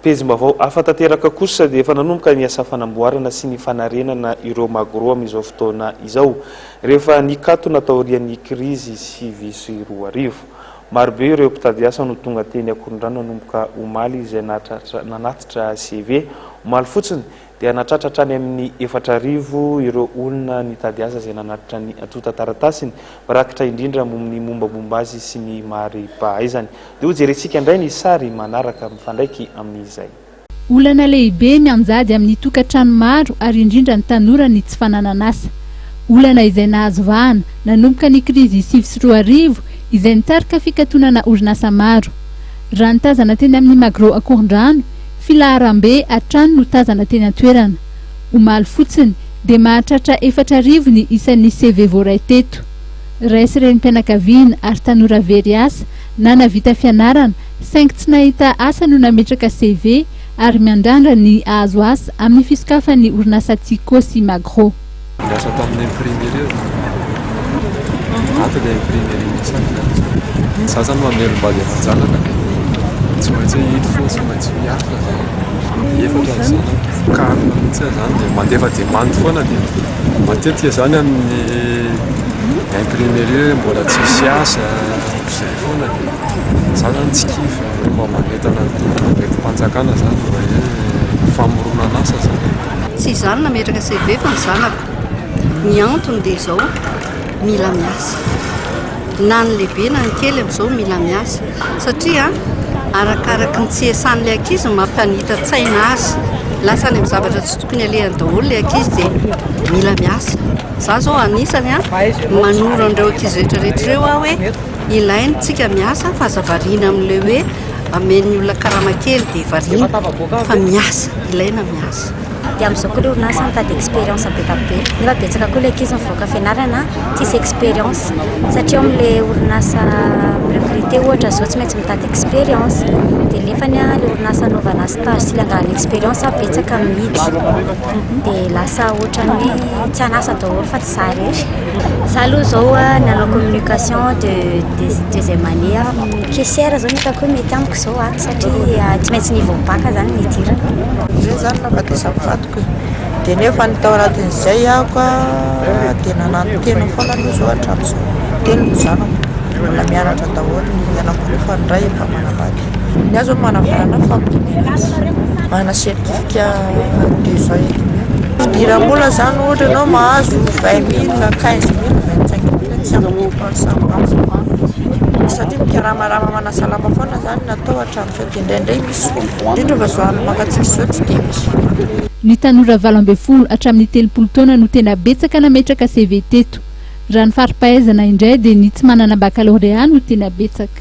Pejim-baovao hafa tanteraka kosa dia efa nanomboka ny asa fanamboarana sy ny fanarenana ireo Magro amin'izao fotoana izao, rehefa nikatona taorian'ny krizy 2009. Marobe ireo mpitady asa no tonga teny Akorondrano nanomboka omaly izay nahatratra nanatitra CV. Omaly fotsiny dia nahatratra hatrany amin'ny 4000 ireo olona nitady asa izay nanatitra ny antontan-taratasiny mirakitra indrindra ny mombamomba azy sy ny mari-pahaizany. Dia hojerentsika indray ny sary manaraka mifandraiky amin'izay. Olana lehibe mianjady amin'ny tokantrano maro ary indrindra ny tanora ny tsy fananan'asa. Olana izay nahazo vahana nanomboka ny krizy 2009 izay nitarika fikatonana orinasa maro. Raha ny tazana teny amin'ny Magro Ankorondrano, filaharambe hatrany no tazana teny an-toerana. Omaly fotsiny dia mahatratra 4000 ny isan'ny CV voaray teto. Ray sy renim-pianakaviana ary tanora very asa na navita fianarana saingy tsy nahita asa no nametraka CV ary miandrandra ny hahazo asa amin'ny fisokafan'ny orinasa Tiko sy Magro. Niasa tamin'ny imprimerie za. Ato ilay imprimerie misy ahy zany. Za zany mamelom-bady aman-janaka dia tsy maintsy hoe il faut tsy maintsy miasa zany. Efatra ny zanako. Calme mihitsy aho zany dia mandefa demande foana dia matetika zany amin'ny imprimerie hoe mbola tsisy asa ohatr'izay foana dia za zany tsy kivy fa mba manentana ny tompon'andraiki-panjakana zany mba hoe famoronan'asa zany. Tsy izaho no nametraka CV fa ny zanako. Ny antony dia izao, mila miasa. Na ny lehibe na ny kely amin'izao mila miasa satria arakaraky ny tsy iasan'ilay ankizy no mampanita-tsaina azy. Lasa any amin'ny zavatra tsy tokony alehany daholo ilay ankizy dia mila miasa. Izaho izao anisany manoro an'ireo ankizy rehetra rehetra ireo aho hoe ilaina isika miasa fa aza variana amin'ilay hoe amen'ny olona karama kely dia variana fa miasa, ilaina miasa. Dia amin'izao koa ilay orinasa mitady expérience be dia be. Nefa betsaka koa ilay ankizy mivoaka fianarana tsisy expérience. Satria ao amin'ilay orinasa mi-recruter ohatra izao tsy maintsy mitady expérience. Dia nefany ilay orinasa anaovana stage sy ilay angalana expérience betsaka mihidy. Dia lasa ohatran'ny hoe tsy an'asa daholo fa tsy za irery. Za aloha izao nanao communication de deuxième année aho. Caissière izao no hitako hoe mety amiko izao satria tsy maintsy niveau bac izany no idirana. Izay izany nahafatesan'ny vadiko e. Dia nefa ny tao anatin'izay aho ka dia nananton-tena foana aloha izao hatramin'izao. Telo ny zanako, mbola mianatra daholo ny anankiroa fa ny iray efa manambady. Ny ahy izao manavanana fampodiana azy, manana certificat deux ans et demi. Fidiram-bola izany ohatra ianao mahazo 20 mille, 15 mille, 25 mille tsy ampy dépense satria mikaramarama manasalama foana izany no atao hatramin'izao dia indraindray misy indrindra fa izao andro mangatsiaka izao tsy dia misy vola. Ny tanora 18 hatramin'ny 30 taona no tena betsaka nametraka CV teto. Raha ny fari-pahaizana indray dia ny tsy manana bakalorea no tena betsaka.